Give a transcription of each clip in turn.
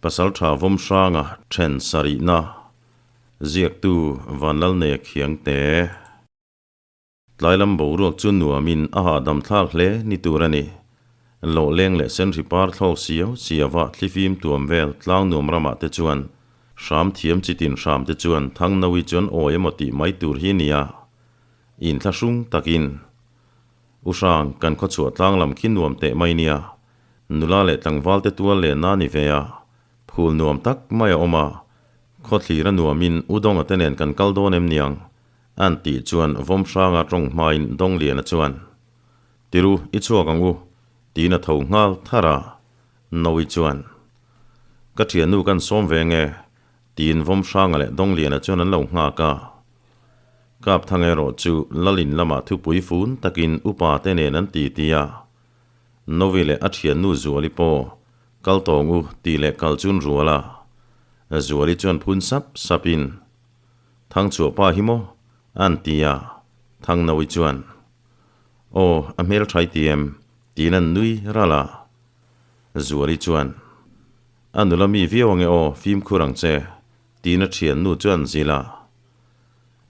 Pasaltha Vawmhranga then sarihna ziaktu Vanlalneia Khiangte. Tlai lam boruak chu nuamin a hahdam thlak hle ni tur a ni. Loh leng leh senhri par thlawk siau siava thlifim tuam vel tlang nuam ramah te chuan hram thiam chi tin hram te chuan Thangnawi chuan awi emaw tih mai tur hi nia. Inthlahrung takin U Hrang, kan khawchhuah tlang lam khi nuam teh mai nia. Nula leh tlangval te tual len na ni ve a, phul nuam tak mai a awm a. Khawthlir a nuamin U Dawnga te nen kan kal dawn em niang? An tih chuan Vawmhranga tawng hmain Dawngliana chuan, Tiru, i chhuak ang u, tiin a tho nghal thar a. Nawi chuan, Ka thiannu kan sawm ve nge? Tiin Vawmhranga leh Dawngliana chuan an lo nghak a. Kapthang erawh chu Lalin lamah thupui fun takin upa te nen an ti ti a. Novi leh a thiannu Zuali pawh kal tawng u tih leh kal chun rual a. Zuali chuan phun sap sapin, Thangchhuah pa hi maw? An ti a. Thangnawi chuan, Aw, a hmelthai ti em? Tiin an nui ral a. Zuali chuan, A nula mi viau ange aw, fimkhur ang che, tiin a thiannu chu an zilh a.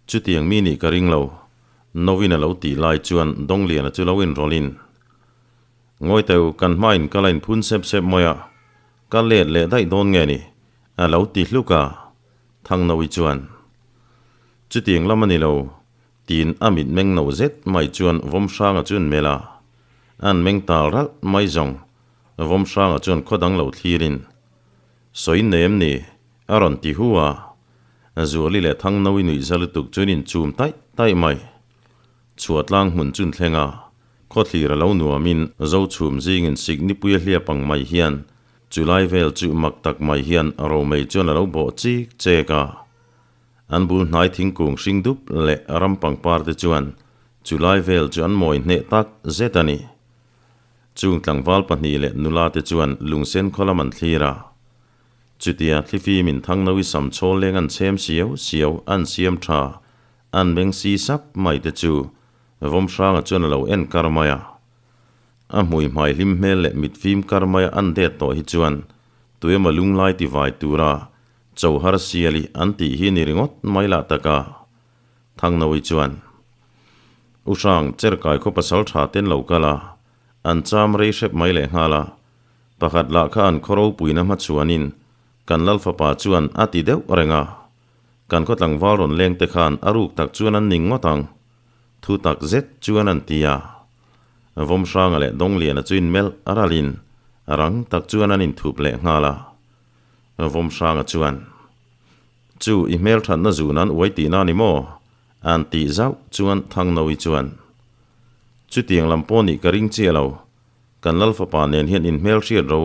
Chutiang mi nih ka ring lo, Nowin a lo tih lai chuan Dawngliana chu lo inrawlhin, Ngawi teu, kan hmain ka la inphun sep sep mawi a, ka let leh daih dawn nge ni? a lo ti hluk a. Thangnawi chuan, Chutiang lam a ni lo, tiin a mitmeng no zet mai chuan Vawmhranga chu an melh a. An meng tal ralh mai zawng. Vawmhranga chuan khaw dang lo thlirin, Sawi nei em ni? a rawn ti hu a. Zuali leh Thangnawi nuih za lutuk chuan inchum taih taih mai. Chhuatlang hmun chun thleng a, khawthlir a lo nuamin Zochhum zingin siknipui a hliap ang mai hian chulai vel chu mak tak mai hian romei chuan a lo bawh chik chek a. An bul hnai thingkung hring dup leh ram pangpar te chuan chulai vel chu an mawi hneh tak zet a ni. Chung tlangval pahnih leh nula te chuan lungsen khaw lam an thlir a. Chutia thlifimin Thangnawi sam chhawl leng an chhem siau siau an siam tha an meng si sap mai te chu Vawmhranga chuan a lo en kar mai a. A hmui hmai hlim hmel leh mit fim kar maia an det tawh hi chuan tuemaw lunglai ti vai tura cho har siali an tih hi ni ringawt mai lah tak a. Thangnawi chuan, U Hrang, Cherkai khaw pasal tha ten lo kal a, an cham rei hrep mai leh nghal a. Pakhat lah kha an khaw ropuina hmachhuanin kan Lal fapa chuan a ti deuh reng a. Kan khaw tlangval rawn leng te khan a ruk tak chuan an ning ngawt ang. Thu tak zet chuan an ti a. Vawmhranga leh Dawngliana chu inmelh a ralin rang tak chuan an inthup leh nghal a. Vawmhranga chuan. Chu i hmelthatna zun an uai tihna a ni maw? An tih zauh chuan Thangnawi chuan, Chutiang lam pawh nih ka ring chiah lo. Kan Lal fapa nen hian in hmelhriat ro.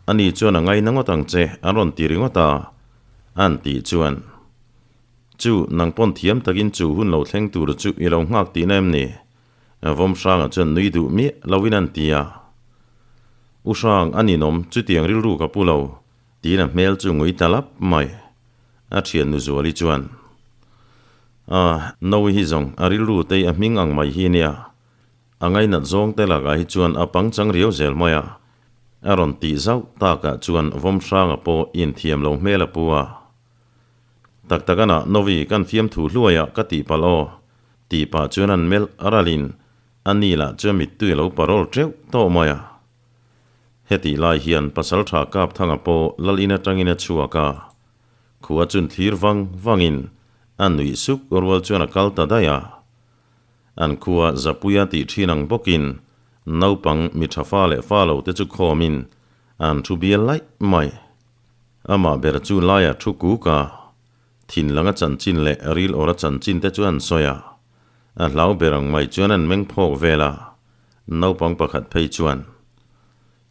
Ani chuan a ngaina ngawt ang che, an rawn ti ringawt a. An tih chuan, Chu, nang pawn thiam takin chu hun lo thleng tur chu i lo nghak tihna em ni? Vawmhranga chuan nui duh miah loin an ti a. U Hrang, a ninawm, chutiang rilru ka pu lo. Tiin a hmel chu ngui ta lap mai. A thiannu Zuali chuan, A, Noe hi zawng a rilru tei a hming ang mai hi nia. A ngainat zawng te lakah hi chuan a pangchang riau zel mai a. A rawn tih zauh takah chuan Vawmhranga pawh inthiam lo hmel a pu a. Tak tak ana, Novi kan fiamthu hluaiah ka tih palh aw, tih pah chuan an melh a ralin a ni lah chuan mittui a lo parawl teuh tawh mai a. Hetih lai hian Pasaltha Kapthanga pawh lal in atangin a chhuak a, khua chun thlir vang vangin a nuih suk rual chuan a kal ta daih a. An khua Zapuia tih thin ang bawkin naupang mi tha fa leh fa lo te chu khawmin an thu bial laih mai. Amah ber chu laia thu kuk a, thinlanga chanchin leh ril awra chanchin te chu an sawi a, a hlau ber ang mai chuan an meng phawk vel a. Naupang pakhat phei chuan,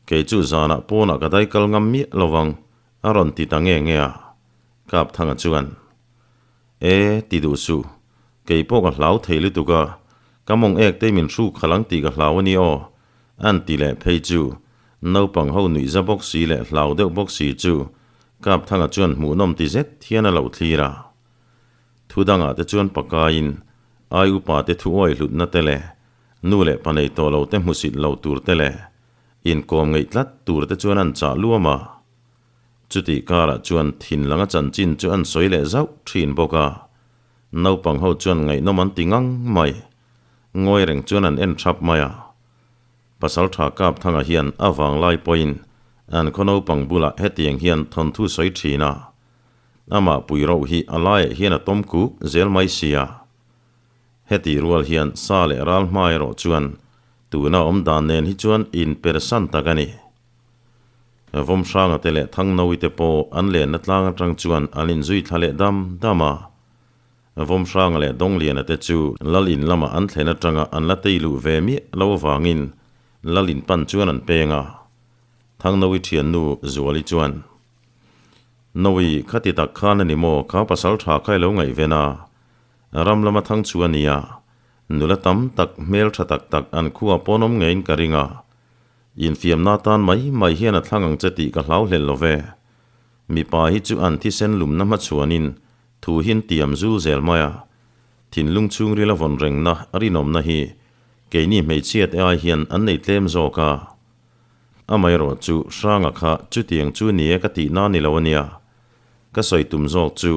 Kei chu zanah pawnah ka dai kal ngam miah lo vang, a rawn ti ta nge nge a. Kapthanga chuan, E, ti duh suh, kei pawh ka hlau thei lutuk a, ka mawng ek te min hruk khalh ang tih ka hlau a ni aw, an ti leh phei chu. Naupang ho nuihza bawk si leh hlau deuh bawk si chu Kapthanga chuan hmuhnawm ti zet hian a lo thlir a. Thu dangah te chuan pakaiin ai upa te thu awi hlutna te leh Nu leh pa nei tawh lo te hmusit lo tur te leh inkawm ngeih tlat tur te chuan an chah luam a. Chutih karah chuan thin langa chanchin chu an sawi leh zauh thin bawk a. Naupang ho chuan ngaihnawm an ti ngang mai. Ngawi reng chuan an en thap mai a. Pasal tha kap thanga hian a vanglai pawhin an khaw naupang bulah hetiang hian thawnthu sawi thin a. Amah pui roh hi a laiah hian a tawm kuk zel mai sia. Heti rual hian sa leh ral hma erawh chuan tuna awm dan nen hi chuan inpersan tak a ni. Vawmhranga te leh Thangnawi te pawh an lenna tlang atang chuan an inzui thla leh dam dam a. Vawmhranga leh Dawngliana te chu Lal in lamah an thlen atanga an la tei luh ve miah lo avangin Lal in pan chuan an peng a. Thangnawi thiannu Zuali chuan, Nawi, khati tak khan a ni maw kha pasal tha kha i lo ngaihven a? Ram lama thang chu a nia, nula tam tak hmel tha tak tak an khuaa pawn awm ngeiin ka ring a. Infiamna tan mai mai hian a thlang ang che tih ka hlau hlel lo ve. Mipa hi chu an thisen lumna hmachhuanin thu hin tiam zul zel mai a. Thinlung chhungril a vawn rengna a rinawmna hi keini hmeichhiate ai hian an nei tlem zawk a. Amaherawh chu Hranga kha chutiang chu ni e ka tihna ni lo a nia. Ka sawi tum zawk chu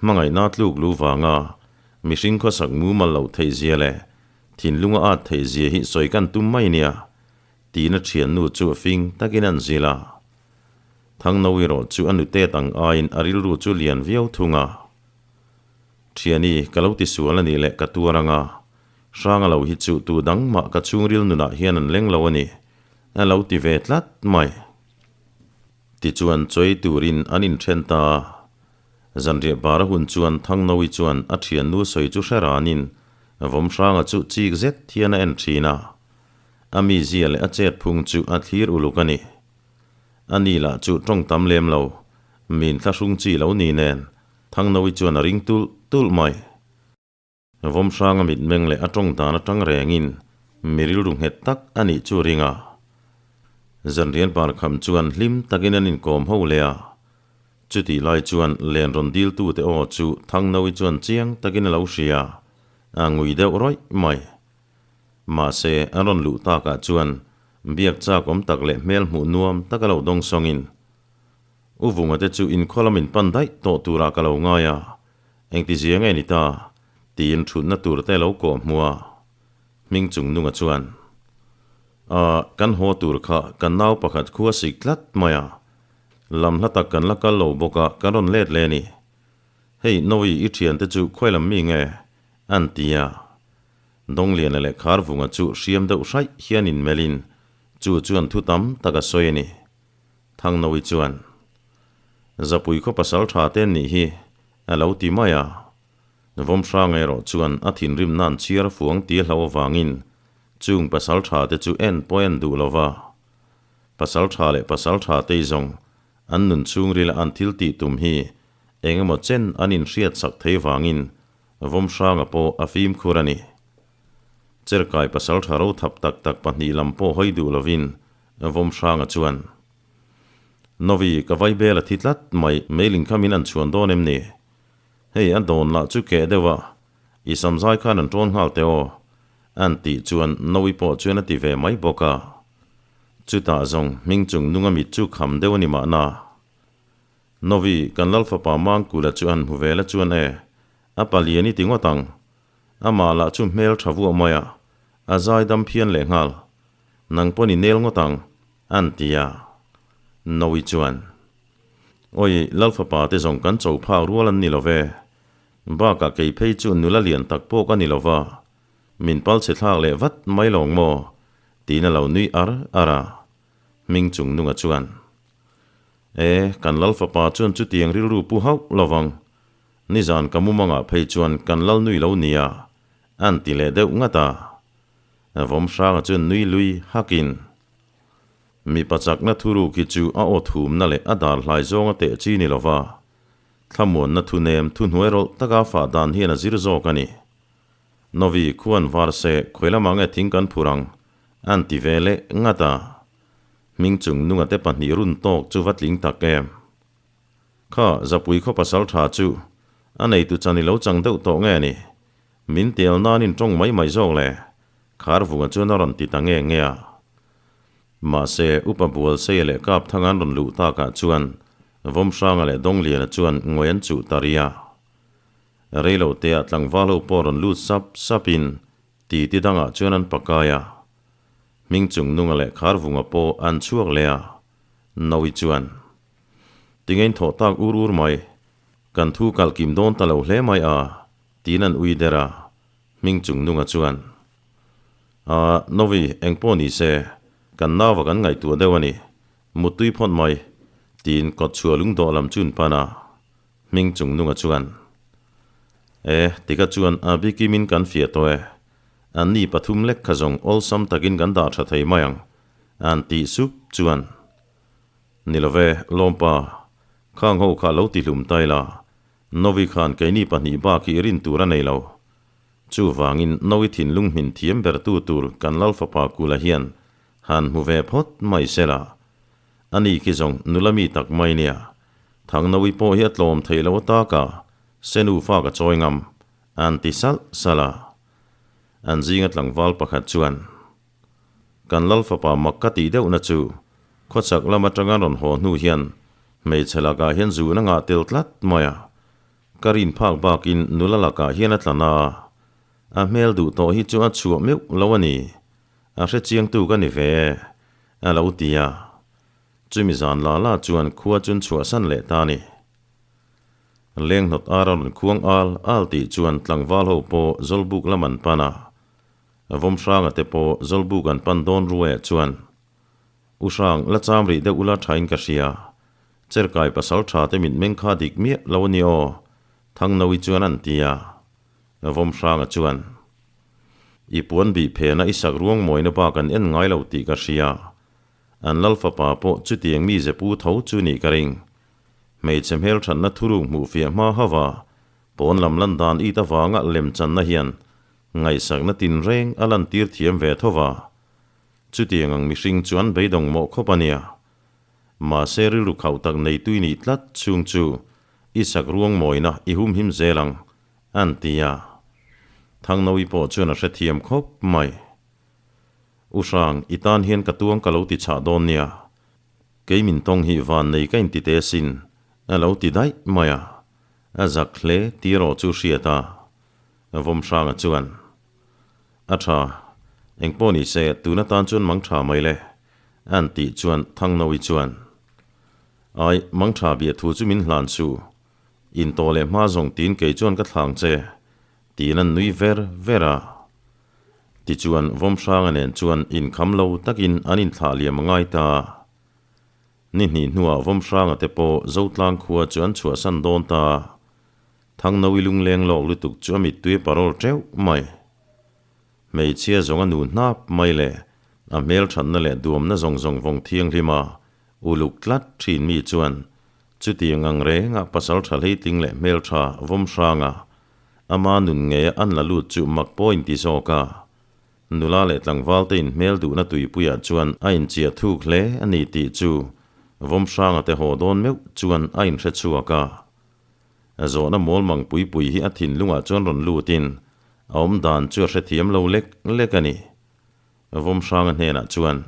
Hmangaihna tluk lu vanga mihring khawsak mumal loh theih zia leh thinlunga at theih zia hi sawi kan tum mai nia, tiin a thiannu chu a fing takin an zil a. Thangno erawh chu a nutet ang aiin a rilru chu lian viau thung a. Thiani, ka lo tisual a nih leh ka tuar anga, Hranga lo hi chu tu dang mah ka chhungril nunah hian an leng lo a ni, a lo ti ve tlat mai. Tichuan chawi turin an inthen ta a. Zanriah bar a hun chuan Thangnawi chuan a thiannu sawi chu hre ranin Vawmhranga chu chik zet hian a en thin a. A mizia leh a chet phung chu a thlir uluk a ni. A ni lah chu tawng tam lem lo, min thlahrung chi lo ni nen Thangnawi chuan a ring tulh tulh mai. Vawmhranga mitmeng leh a tawng dan atang rengin mi rilru nghet tak a nih chu ring a. Zanrian parkham chuan hlim takin an inkawm ho leh a. Chutih lai chuan len rawn diltute aw chu Thangnawi chuan chiang takin a lo hria, a ngui deuh rawih mai. Mahse, an rawn luh takah chuan biak chak awm tak leh hmel hmuh nuam tak a lo dawng sawngin, U Vunga te chu inkhaw lam in pan daih tawh turah ka lo ngai a, Engti zia nge ni ta? tiin thutna tur te lo kawh hmu a. Hming chung nunga chuan, A, kan haw tur kha kan nau pakhat khu a sik tlat mai a. Lam hla tak kan la kal lo bawk a, kan rawn let le ni. Hei, Noe i thiante chu khawi lam mi nge? an ti a. Dawngliana leh Kharvunga chu hriam deuh hraih hian inmelhin chu chuan thu tam tak a sawi a ni. Thangnoe chuan, Zapui khaw pasal tha te nih hi a lo ti mai a. Vawmhrang erawh chuan a thinrim nan chhiar fuang ti hlo avangin chung pasal tha te chu en pawh en duh lo va. Pasal tha leh pasal tha tei zawng an nun chhungrila an thil tih tum hi eng emaw chen an inhriat sak thei vangin Vawmhranga pawh a fimkhur a ni. Cherkai pasal tha ro thap tak tak pahnih lam pawh hawi duh lovin Vawmhranga chuan, Novi, ka vai bel a thi tlat mai, meiling kha min an chhuan dawn em ni? Hei, a dawn lah chu keh deuh a, i samzai khan an ṭawn nghal teh aw, an tih chuan Novi pawh chuan a ti ve mai bawk a. Chutah zawng hming chung nunga mit chu kham deuh a ni mahna. Novi, kan Lalfapa Mangkula chu an hmu ve la chuan e, a palian i ti ngawt ang. Amah lah chu hmel ṭha vuah mai a, a zaidam phian lehnghal. Nang pawh ni nel ngawt ang, an ti a. Noe chuan, Awi, Lalfapa te zawng kan cho phak rual an ni lo ve. Bakah kei phei chu nula lian tak pawh ka ni lo va, min pal chhe thlak leh vat mai lawng maw? tiin a lo nui ar ar a. Hming chung nunga chuan, E, kan Lalfapa chuan chutiang rilru pu hauh lo vang. Nizan ka mumangah phei chuan kan lal nui lo nia, an ti leh deuh ngat a. Vawmhranga chuan nui lui hakin, Mipa chakna thuruk hi chu a aw thumna leh a dar hlai zawnga teh chi ni lova, thlamuanna thu nem thu hnuai rawlh taka fah dan hian a zir zawk a ni. Novi khuan var se khawi lamah nge thing kan phur ang? an ti ve leh ngat a. Hming chung nunga te pahnih run tawk chu va tling tak em? Kha Zapui khaw pasal tha chu a neitu chan i lo chang deuh tawh nge ni? Min tel nan in tawng mai mai zawk le, Kharvunga chuan a rawn ti ta nge nge a. Mahse, Upa Bualseia leh Kapthanga an rawn luh takah chuan Vawmhranga leh Dawngliana chuan ngawi an chuh ta rih a. Reilo teah tlangval ho pawh rawn lut sap sapin titi dangah chuan an pakai a. Hming chung nunga leh Kharvunga pawh an chhuak leh a. Naui chuan, Tingein thawh tak ur ur mai, kan thu kalh kim dawn ta lo hle mai a, tiin an ui der a. Hming chung nunga chuan, Aa, Naui, eng pawh ni se, kan naua kan ngaihtuah deuh a ni. Muttui phawt mai, tiin kawtchhuah lungdawh lam chu an pan a. Hming chung nunga chuan, E, tika chuan a bikimin kan fiah tawh e. An ni pathum lek kha zawng awlsam takin kan dah tha thei mai ang, an tih sup chuan. Ni lo ve, Lawmpa, khang ho kha lo ti hlum ta ila, Novi khan keini pahnih bak hi rin tur a nei lo. Chuvangin Novi thinlung hmin thiam bertu tur kan Lalfapa Kula hian han hmu ve phawt mai sela. A ni khi zawng nula mi tak mai nia. Thangnawi pawh hi a tlawm theih lo tak a, Senu fa ka chawi ngam, an ti salh salh a. An zinga tlangval pakhat chuan, Kan Lal fapa mak ka tih deuhna chu, khawchhak lam atanga rawn haw hnu hian hmeichhe lakah hian zun a ngah tel tlat mai a. Ka rin phak bakin nula lakah hian a tla na a, a hmel duh tawh hi chu a chhuah meuh lo a ni. A hrechiangtu ka ni ve e, a lo ti a. Chumi zan la la chuan khua chun chhuahsan leh ta a ni. Lenghnawt ar a rawn khuang al al tih chuan tlangval ho pawh Zawlbuk lam an pan a. Vawmhranga te pawh Zawlbuk an pan dawn ruaiah chuan, U Hrang, la cham rih deuh ula thain ka hria. Cherkai pasal tha te mitmeng kha dik miah lo a ni aw, Thangnawi chuan an ti a. Vawmhranga chuan, I puan bih phena i sak ruang mawina bak an en ngai lo tih ka hria. An lal fapa pawh chutiang mi ze pu tho chu nih ka ring. Hmeichhe hmelthatna thuruk hmuh fiah hma hauva pawn lam lan dan it avanga lemchanna hian ngaihsakna tinreng a lantir thiam ve tho va. Chutiang ang mihring chu an beidawng mawh khawp a nia. Mahse rilru khauh tak nei tui nih tlat chhung chu i sak ruang mawina i humhim zel ang, an ti a. Thangnawi pawh chuan a hrethiam khawp mai. U Hrang, i tan hian ka tuang ka lo ti chhah dawn nia. Kei min tawng hi van nei ka inti te sin, a lo ti daih mai a. A zak hle tih erawh chu hriat a. Vawmhranga chuan, A tha, engpawh ni se tun atan chuan mang tha mai le, an tih chuan Thangnawi chuan, Ai, mang tha biah thu chu min hlan suh. Intawh leh hma zawng tiin kei chuan ka thlang che, tiin an nui ver ver a. Tichuan, Vawmhranga nen chuan inkham lo takin an inthlah liam a ngai ta. Ni hnih hnuah Vawmhranga te pawh Zotlang khua chu an chhuahsan dawn ta. Thangnawi lungleng lawk lutuk chu a mittui a parawl teuh mai. Hmeichhia zawng a nu hnap mai leh a hmelthatna leh duamna zawng zawng vawng thianghlim a uluk tlat thin mi chuan chutiang ang rengah pasal tha hleitling leh hmeltha Vawmhranga Ama nun ngeia an la lut chu mak pawh inti zawk a. Nula leh tlangval te inhmel duhna tuipuiah chuan a inchiah thuk hle a ni tih chu Vawmhranga te haw dawn meuh chuan a inhre chhuak a. Zawhna mawl mang pui pui hi a thinlungah chuan rawn lutin a awm dan chu a hrethiam lo lek lek a ni. Vawmhranga hnenah chuan,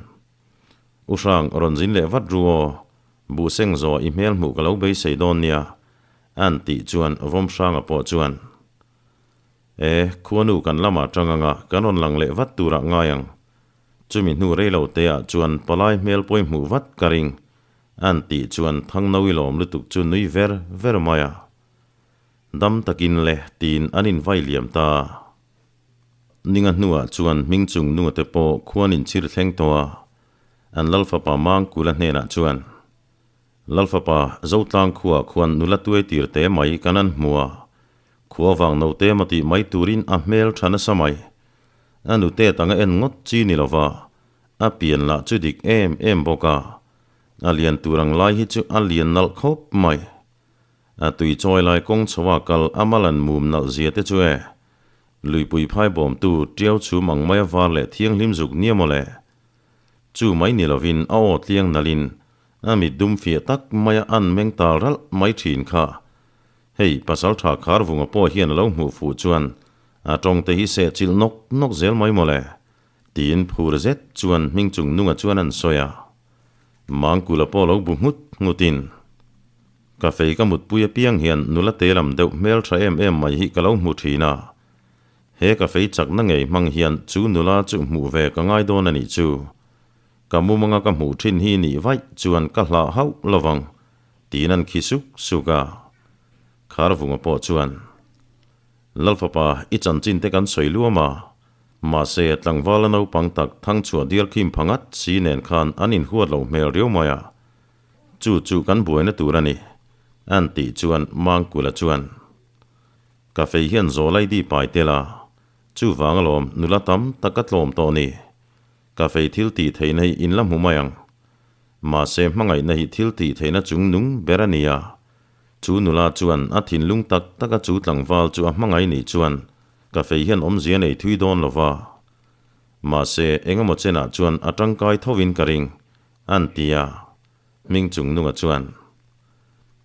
U Hrang, rawn zin leh vat ru aw, buhseng zawh i hmel hmuh ka lo beisei dawn nia, An tih chuan Vawmhranga pawh chuan, E, khuanu kan lamah tang anga kan rawn lang leh vat turah ngai ang. Chumi hnu reilo teah chuan palai hmel pawi hmuh vat ka ring, an tih chuan Thangnawi lawm lutuk chu nui ver ver mai a. Dam takin le tiin an invai liam ta. Ninga hnuah chuan hming chung nunga te pawh khuan inchhir thleng tawh a, an Lalfapa Mangkula hnenah chuan, Lalfapa, Zotlang khuaah khuan nula tuai tir te mai kan an hmu a, khua vang no te maw tih mai turin a hmel tha nasa mai. A nute tanga en ngawt chi ni lova, a pian lah chu dik em em bawk a, a lian tur ang lai hi chu a lian nalh khawp mai. A tui chawi lai kawng chho a kal a mal an mum nalh zia te chu e, luipui phai bawmtu tiau chhum ang mai a var leh thianghlim zuk nia maw le. Chu mai ni lovin a aw tliang nalhin A mit dum fiah tak maia an meng tal ralh mai thin kha. Hei, pasal tha khar vunga pawh hian a lo hmuh fuh chuan a tawng te hi seh chilh nawk nawk zel mai mawle, tiin phur zet chuan hming chung nunga chuan an sawi a. Mangkula pawh lo bu nghut nghutin. Ka fei ka mutpui apiang hian nula te lam deuh hmel tha em em mai hi ka lo hmu thin a. He ka fei chakna ngei hmang hian chu nula chu hmuh ve ka ngai dawn a nih chu. Ka mumanga ka hmuh thin hi nih vaih chuan ka hlah hauh lovang tiin an khi suk suk a. Kharvunga pawh chuan, Lalfapa, i chanchin te kan sawi luam a, mahse tlangvala naupang tak thangchhuah dial khim pha ngat si nen khan an inhuat loh hmel riau mai a, chu chu kan buaina tur a ni, an tih chuan Mangkula chuan, Ka fei hian zawlai di pai tel a, chuvang alawm nula tam tak ka tlawm tawh ni, ka fei thil tih theihna hi in la hmu mai ang, mahse hmangaihna hi thil tih theihna chung nung ber a ni a, Chu nula chuan a thinlung tak taka chu tlangval chu a hmangaih nih chuan ka fei hian awmzia nei thui dawn lo va. Mahse, engemaw chenah chuan a tangkai thovin ka ring, an ti a. Hming chung nunga chuan,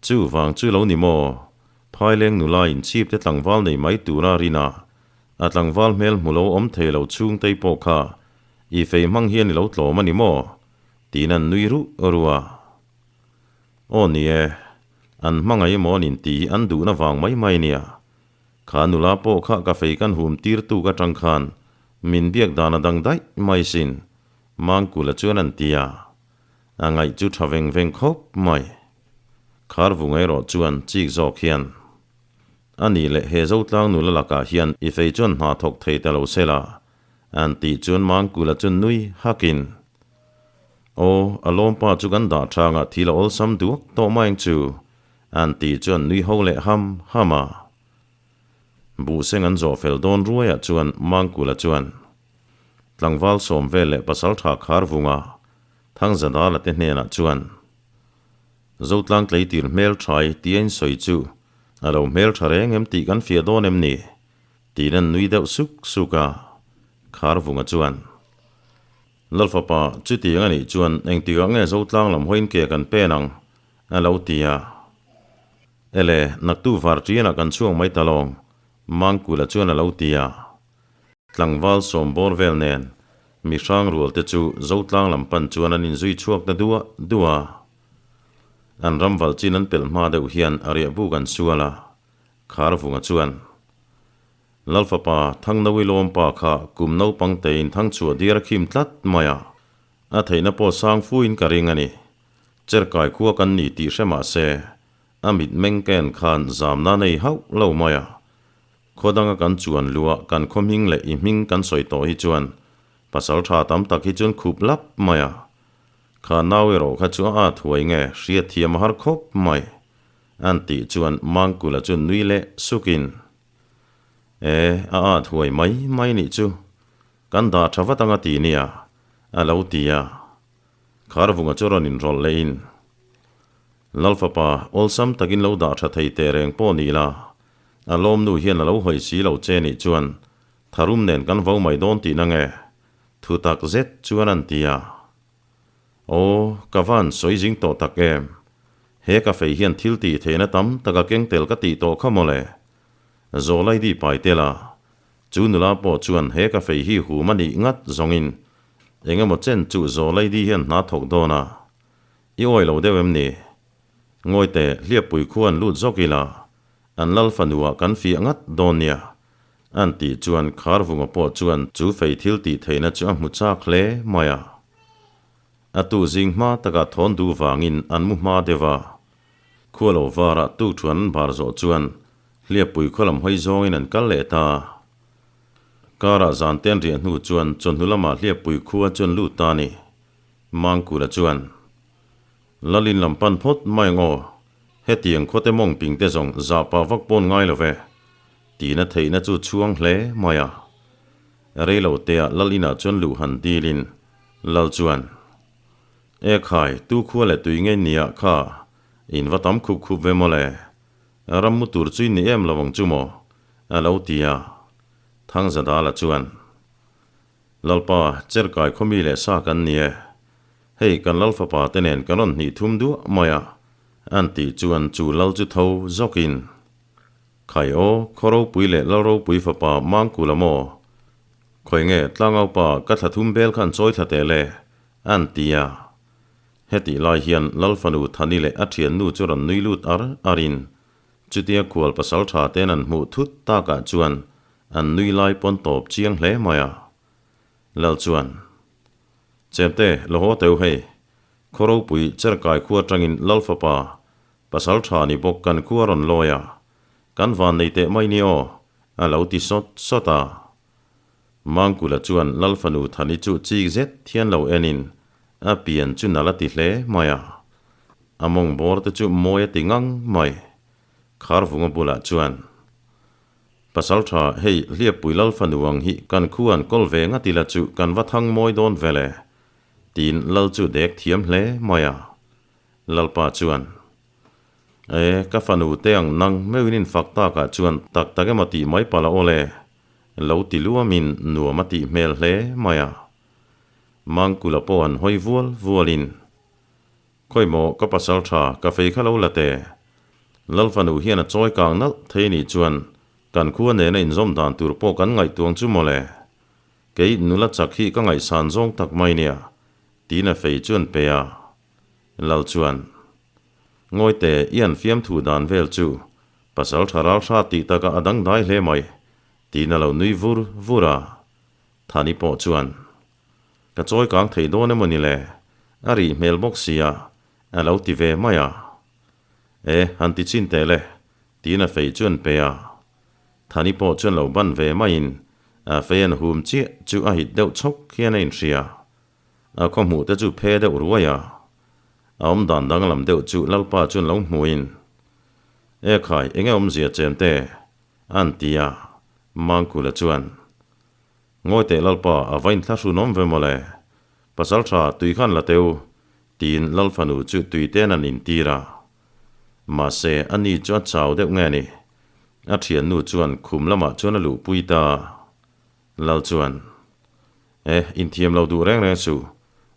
Chu vang chu lo ni maw? Phaileng nula in chhip te tlangval nei mai tura rin a, a tlangval hmel hmu lo awm thei lo chhungtei pawh kha i fei hmang hian i lo tlawm a ni maw? tiin an nui ruh ruh a. Aw ni e, an hmangaih emaw an inti hi an duhna vang mai mai nia. Kha nula pawh kha ka fei kan hum tir tuk atang khan min biak dan a dang daih mai sin, Mangkula chuan an ti a. A ngaih chu tha veng veng khawp mai. Kharvunga erawh chuan chik zawk hian, A nih leh he Zotlang nula lakah hian i fei chuan hna thawk thei ta lo se la, an tih chuan Mangkula chu nui hakin, Aw, a lawmpa chu kan dah thangah thil a awlsam duak tawh mai ang chu, an tih chuan nui ho leh ham ham a. Buhseng an zawh fel dawn ruaiah chuan Mangkula chuan tlangval sawm vel leh pasaltha Kharvunga Thangzadala te hnenah chuan Zotlang tleitir hmelthai tia in sawi chu a lo hmeltha reng em tih kan fiah dawn em ni? tiin an nui deuh suk suk a. Kharvunga chuan. Lalfapa, chutiang a nih chuan engtikah nge Zotlang lam hawiin ke kan pen ang? a lo ti a. Ele, naktu var ṭianah kan chhuak mai ta lawng, Mangkula chuan a lo ti a. Tlangval sawm bawr vel nen mi hrang rual te chu Zotlang lam pan chuan an inzui chhuak ta duah duah a. An ram val chin an pelh hma deuh hian a riahbuk an sual a, Kharvunga chuan. Lalfapa Thangnawi lawmpa kha kum naupang tein thangchhuah diar a khim tlat mai a, a theihna pawh sang fuin ka ring a ni. Cherkai khua kan ni tih hre mah se, a mit meng ken khan zamna nei hauh lo mai a. Khaw danga kan chuan luah kan khaw hming leh i hming kan sawi tawh hi chuan pasal tha tam tak hi chuan khup lap mai a. Kha nau erawh kha chu a at huai nge hriatthiam a har khawp mai. An tih chuan Mangkula chu nui leh sukin. E, a at huai mai mai nih chu. Kan dah tha vat anga ti nia, a lo ti a. Kharvunga chu rawn inrawlh lehin, Lalfapa, awlsam takin lo dah tha thei teh reng pawh ni la, a lawmnu hian a lo hawi si lo che nih chuan tharum nen kan vo mai dawn tihna nge? Thu tak zet chuan an ti a. Aw, ka van sawi zing tawh tak em? He ka fei hian thil tih theihna tam tak a keng tel ka tih tawh kha mawle. Zawlai di pai tel a, chu nula pawh chuan he ka fei hi hum a nih ngat zawngin eng emaw chen chu Zawlai di hian hna thawk dawn a. I awi lo deuh em ni? Ngawi teh, hliappui khu an lut zawk ila, an lal fanuah kan fiah ngat dawn nia. An tih chuan Kharvunga pawh chuan chu fei thil tih theihna chu a hmu chak hle mai a. A tu zing hma takah thawn duh vangin an mu hma deuh a. Khua lo varah tuk thuan an bar zawh chuan hliappui khaw lam hawi zawngin an kal leh ta. Karah zan te an riah hnu chuan chawhnu lamah hliappui khua chu an lut ta a ni. Mangkula chuan, Lalin lam pan phawt mai ang aw, hetiang khawte mawng ping te zawng zah pah vak pawn ngai lo ve. Tina theihna chu chhuang hle mai a. Rei lo teah Lal inah chuan luh han dilin Lal chuan, E khai, tu khua leh tui ngei nia kha, in va tam khup khup ve mawle. Ram mu tur chu in ni em lo ang chu maw? a lo ti a. Thangzadala chuan, Lalpa, Cherkai khawmi leh sa kan ni e. Hei kan Lal fapa te nen kan rawn hnih thum duah mai a, an tih chuan chu Lal chu tho zawkin, Khai aw, khaw ropui leh lal ropui fapa Mangkula maw? Khawi nge tlangaupa ka thla thum bel khan chawi thla teh le, an ti a. Hetih lai hian Lalfanu Thani leh a thiannu chu rawn nui lut ar arin chutia khual pasal tha ten an hmuh thut takah chuan an nui lai pawn tawp chiang hle mai a. Lal chuan, Chemte, lo haw teu hei. Khaw ropui Cherkai khua atangin Lalfapa pasal tha ni bawk kan khua rawn lawi a, kan van nei teh mai ni aw, a lo ti sawt sawt a. Mangkula chuan Lalfanu Thani chu chik zet thian lo enin a pian chu nal a ti hle mai a. A mawng bawr te chu mawi a ti ngang mai. Kharvunga bulah chuan, Pasal tha, hei Hliappui Lalfanu ang hi kan khu an kawl ve ngat ila chu kan va thang mawi dawn vele, tiin Lal chu dek thiam hle mai a. Lalpa chuan, E, ka fanu te ang nang meuhin in fak takah chuan tak tak emaw tih mai palh a aw le, lo ti luamin nuam a tih hmel hle mai a. Mangkula pawh an hawi vual vualin, Khawi maw ka pasal tha, ka fei kha lo la teh. Lal fanu hian a chawi kang nalh thei nih chuan kan khua nena inzawm dan tur pawh kan ngaihtuang chu maw le. Kei nula chak hi ka ngaihsan zawng tak mai nia, tiin a fei chuan pe a. Lal chuan, Ngawite, i an fiamthu dan vel chu pasal tha ral hra tih takah a dangdai hle mai, tiin a lo nui vur vur a. Thani pawh chuan, Ka chawi kang thei dawn emaw ni le? A rih hmel bawk sia, a lo ti ve mai a. E, han ti chin teh le, tiin a fei chu an pe a. Thani pawh chuan lo ban ve maiin a fei an hum chiah chu a hit deuh chhawk hian a inhria. A khaw hmuh te chu phe deuh ruai a. A awm dan danglam deuh chu Lalpa chuan lo hmuin, E khai, enge awmzia chem te? A'n ti a. Mangkula chuan, Ngawi teh Lalpa, a va inthlahrun awm ve mawle. Pasal tha, tui khan la teu, tiin Lalfanu chu tui ten an intir a. Mahse, ani chu a chau deuh nge ni? A thiannu chuan khum lamah chuan a luhpui ta. Lal chuan, E, inthiam lo duh reng reng suh,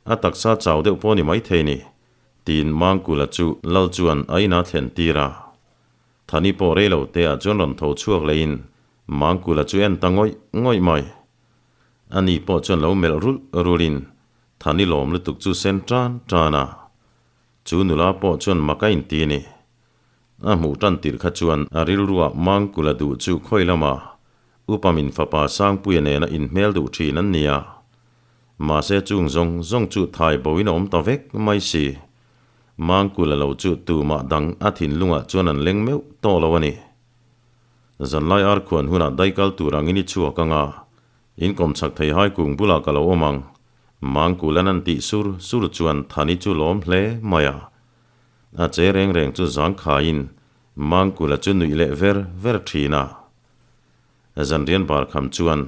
a taksa chau deuh pawh ni maithei ni, tiin Mangkula chu Lal chuan a inah thlen tir a. Thani pawh rei lo te ah chuan rawn tho chhuak lehin Mangkula chu en ta ngawih ngawih mai. Ani pawh chuan lo melh rulh rulhin Thani lawm lutuk chu sen tan tan a. Chu nula pawh chuan mak a inti ni. A hmuh tan tirh kha chuan a rilruah Mangkula duh chu khawi lama Upa min fapa Sangpuia nena inhmel duh thin an ni a. Mahse chung zawng zawng chu thai boin a awm ta vek mai si. Mangkula lo chu tumah dang a thinlungah chuan an leng meuh tawh lo a ni. Zanlai arkhuan hunah daikal tur angin i chhuak ang a, in kawmchhak thei hai kung bulah ka lo awm ang, Mangkula'n an tih sur sur chuan Thani chu lawm hle mai a. A che reng reng chu zangkhaiin Mangkula chu nuih leh ver ver thin a. Zanrian barkham chuan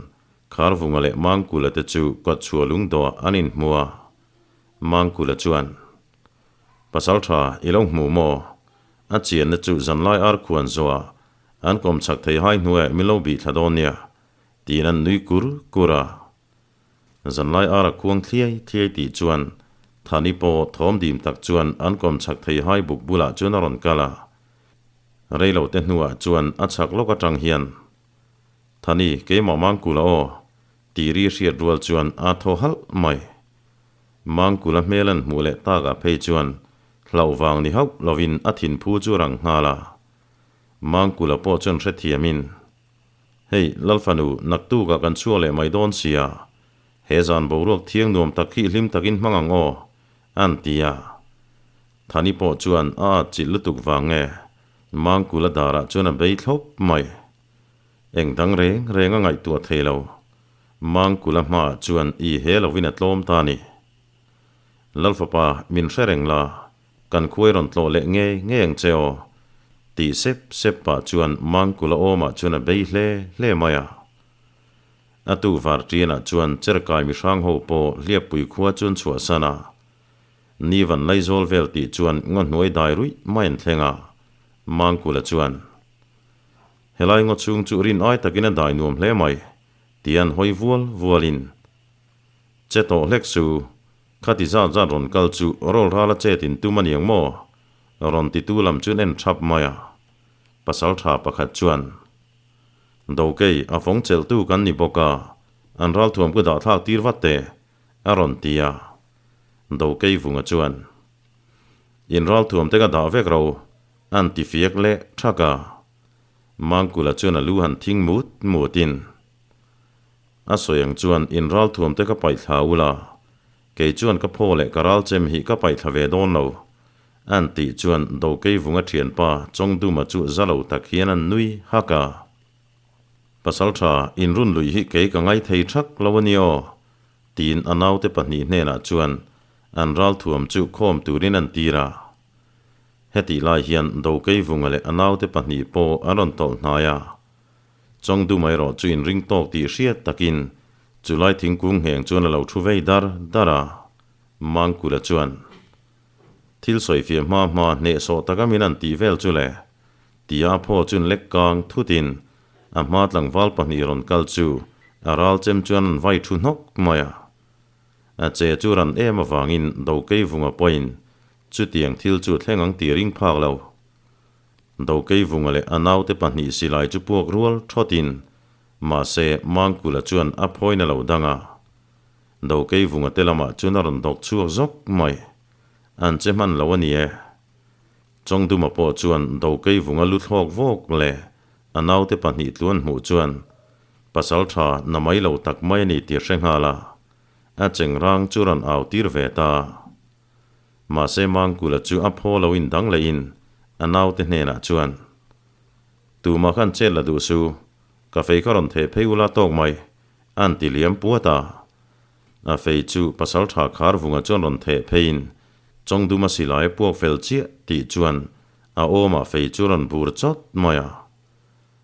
Kharvunga leh Mangkula te chu kawtchhuah lungdawhah an inhmu a. Mangkula chuan, Pasal tha, i lo hmu maw? A chianna chu zanlai arkhuan zawhah an kawmchhak thei hai hnuaiah min lo bih thla dawn nia, tiin an nui kur kur a. Zanlai ar a khuang thliai thliai tih chuan Thani pawh thawm dim tak chuan an kawmchhak thei hai buk bulah chuan a rawn kal a. Reilo te hnuah chuan a chhak lawk atang hian, Thani, keimah Mangkula aw, tih ri hriat rual chuan a thaw halh mai. Mangkula hmel an hmuh leh takah phei chuan hlauh vang ni hauh lovin a thinphu chu a rang nghal a. Mangkula pawh chuan hrethiamin, Hei, Lalfanu, naktukah kan chhuak leh mai dawn sia, he zan boruak thiang nuam tak hi hlim takin hmang ang aw, an ti a. Thani pawh chuan a at chilh lutuk vang nge, Mangkula darah chuan a bei thlawp mai. Eng dang reng reng a ngaihtuah thei lo. Mangkula hmaah chuan i he lovin a tlawm ta ni. Lalfapa, min hre reng la, kan khuai rawn tlawh leh ngei ngei ang che aw, tih sep sep pah chuan Mangkula awmah chuan a bei hle hle mai a. A tu var ṭianah chuan Cherkai mihrang ho pawh Hliappui khua chuan chhuahsan a. Ni van Laizawl vel tih chuan ngaw hnuai dai ruih mai an thleng a, Mangkula chuan, Helai ngaw chhung chu rin ai takin a dai nuam hle mai, tia an hawi vual vualin, Che tawh hlek su, khati zat zat rawn kal chu rawl ral a chet in tum a niang maw? Rawn titu lam chuan en thap mai a. Pasal tha pakhat chuan, Dokei, a fawng chelhtu kan ni bawk a, an ralthuam ka dahthlak tir vat teh, a rawn ti a. Dokei vunga chuan. In ralthuam te ka dah vek ro, an ti fiak leh thak a. Mangkula chuan a lu han thing mut mutin, A sawi ang chuan in ralthuam te ka paih thla ula, kei chuan ka phaw leh ka ralchem hi ka paih thla ve dawn lo, an tih chuan Dokeivunga thianpa Chawngduma chu za lo tak hian an nui hak a. Pasaltha, in run luih hi kei ka ngai thei thak lo a ni aw, tiin a naute pahnih hnenah chuan an ralthuam chu khawm turin an tir a. Hetih lai hian Dokeivunga leh a naute pahnih pawh an rawn tawlh hnai a. Chawngdum erawh chu inring tawk tih hriat takin chulai thingkung ngheng chuan a lo thu vei dar dar a. Mangkula chuan, Thil sawifiah hma hma hnehsawh taka min an tih vel chu le, tia phaw chun lek kang thutin a hma tlangval pahnih rawn kal chu a ral chem chuan an vai thu hnawk mai a. A che chu ran em avangin Dokeivunga pawhin chutiang thil chu thleng ang tih ring phak lo. Dokeivunga leh a naute pahnih silai chu puak rual thawtin mahse Mangkula chuan a phawina lo dang a. Dokeivunga te lamah chuan a rawn dawk chhuak zawk mai. An che hman lo a ni e. Chawngduma pawh chuan Dokeivunga lu thlawk vawk leh a naute pahnih tluan hmuh chuan pasal tha na mai lo tak mai a ni tih hre nghal a, a chengrang chu rawn au tir ve ta. Mahse Mangkula chu a phaw lo in dang leh in a naute hnenah chuan, Tumah khan chet la duh su, ka fei kha rawn theh phei ula tawk mai, an ti liam puat a. A fei chu pasal tha khar vunga chuan rawn theh pheiin Chawngduma silai a puak fel chiah tih chuan a awmah fei chu rawn bur chawt mai a.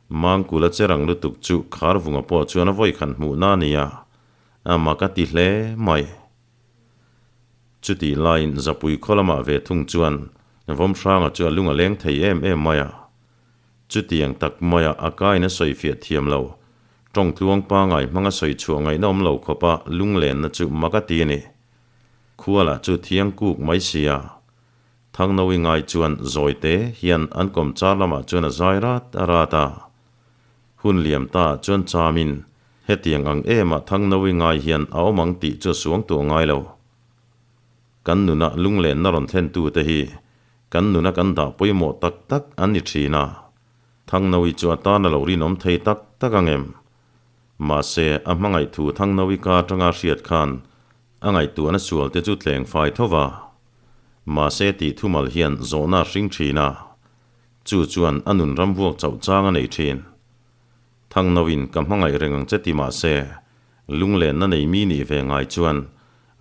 Mangkula che rang lutuk chu khar vunga pawh chuan a vawikhan hmuhna a ni a, a mak a ti hle mai. Chutih laiin Zapui khaw lamah ve thung chuan Vawmhranga chu a lung a leng thei em em mai a. Chutiang tak maia a kain a sawifiah thiam lo. Tawng tluang pangai hmanga sawi chhuah ngaihna awm lo khawpa lunglenna chu mak a ti a ni. Khualah chu thiang kuk mai sia. Thangnawi ngai chuan zawi te hian an kawm char lamah chuan a zai rat a rat a. Hun liam ta chuan chamin hetiang ang ema Thangnawi ngai hian a awm ang tih chu a suang tuah ngai lo. Kan nuna lunglenna rawn thlentu te hi kan nuna kan dah pawimawh tak tak an ni thin a, Thangnawi chu a tan a lo rinawm thei tak tak ang em? Mahse, a hmangaih thu Thangnawi ka atanga hriat khan a ngaihtuahna sual te chu tleng fai tho va. Mahse tih thumal hian zawhna a hring thin a, chu chuan a nun ram vuak chauh chang a nei thin. Thangnawiin ka hmangaih reng ang che ti mahse, lunglenna nei mi nih ve ngai chuan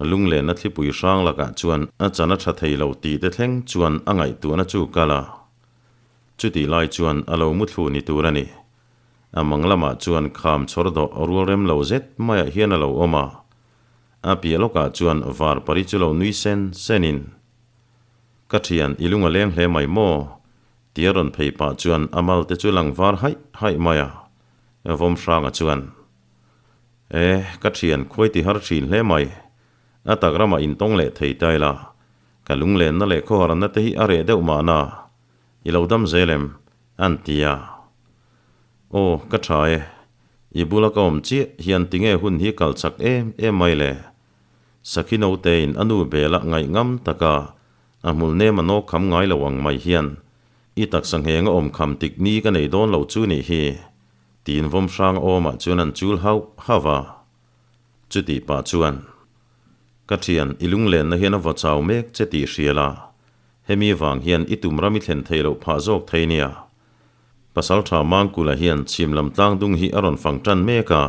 lunglenna thlipui hrang lakah chuan a chan a tha thei lo tih te thleng chuan a ngaihtuahna chu kal a. Chutih lai chuan a lo muthlu ni tur a ni. A mang lamah chuan kham chhawr dawh rual rem lo zet maiah hian a lo awm a. A piah lawkah chuan var pari chu lo nui sen senin, Ka thian, i lung a leng hle mai maw? Tia rawn phei pah chuan a mal te chu lang var haih haih mai a. Vawmhranga chuan, E, ka thian khuai ti har thin hle mai. A tak ramah intawng leh thei ta ila, ka lunglenna leh khawharanna te hi a reh deuh mahna, i lo dam zel em? an ti a. Aw, ka tha e. I bula ka awm chiah hian tinge hun hi kal chak em em mai le? Sakhi notein a nu bela ngaih ngam taka a hmul nem a nawk kham ngai lo ang mai hian i taksa ngheng a awm kham tik ni ka nei dawn lo chu nih hi, tiin vawmhrang awmah chuan an chul hauh hauh a. Chutih pah chuan, Ka thian, i lunglenna hian a vaw chau mek che tih hria la, hemi vang hian i tum ram i thlen theih loh phah zawk thei nia. Pasaltha Mangkula hian chhim lam tlang dung hi a rawn fang tan mek a,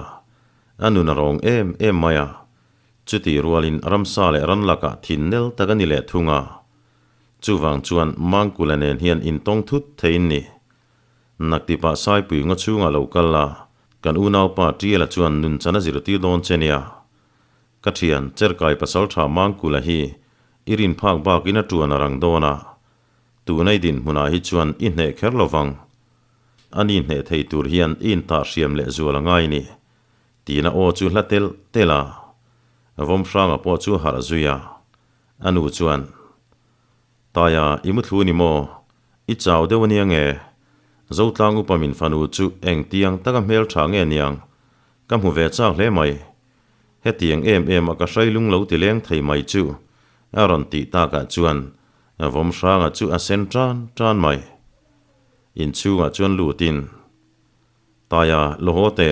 a nun a rawng em em mai a. Chutih rualin ramsa leh ran lakah thin nel tak a ni leh thung a. Chuvang chuan Mangkula nen hian intawng thut theiin ni. Naktipah Saipui ngaw chhungah lo kal la, kan unaupa Tiela chuan nun chan a zirtir dawn che nia. Ka thian, Cherkai pasaltha Mangkula hi i rin phak bakin a tuan a rang dawn a. Tuna i dinhmunah hi chuan i hneh kher lo vang. Ani hneh thei tur hian i intah hriam leh zual a ngai ni. Tiin a aw chu hla telh telh a. Vawmhranga pawh chu harh zui a. A nu chuan, Taia, i muthlu ni maw? I chau deuh a nia nge? Zotlang upa min fanu chu eng tiang taka hmel tha nge niang? Ka hmu ve chak hle mai. Hetiang em em a ka hrai lung lo ti leng thei mai chu a rawn tih takah chuan. Vawmhranga chu a sen tan tan mai. Inchhungah chuan lutin, Taia, Lawhawte,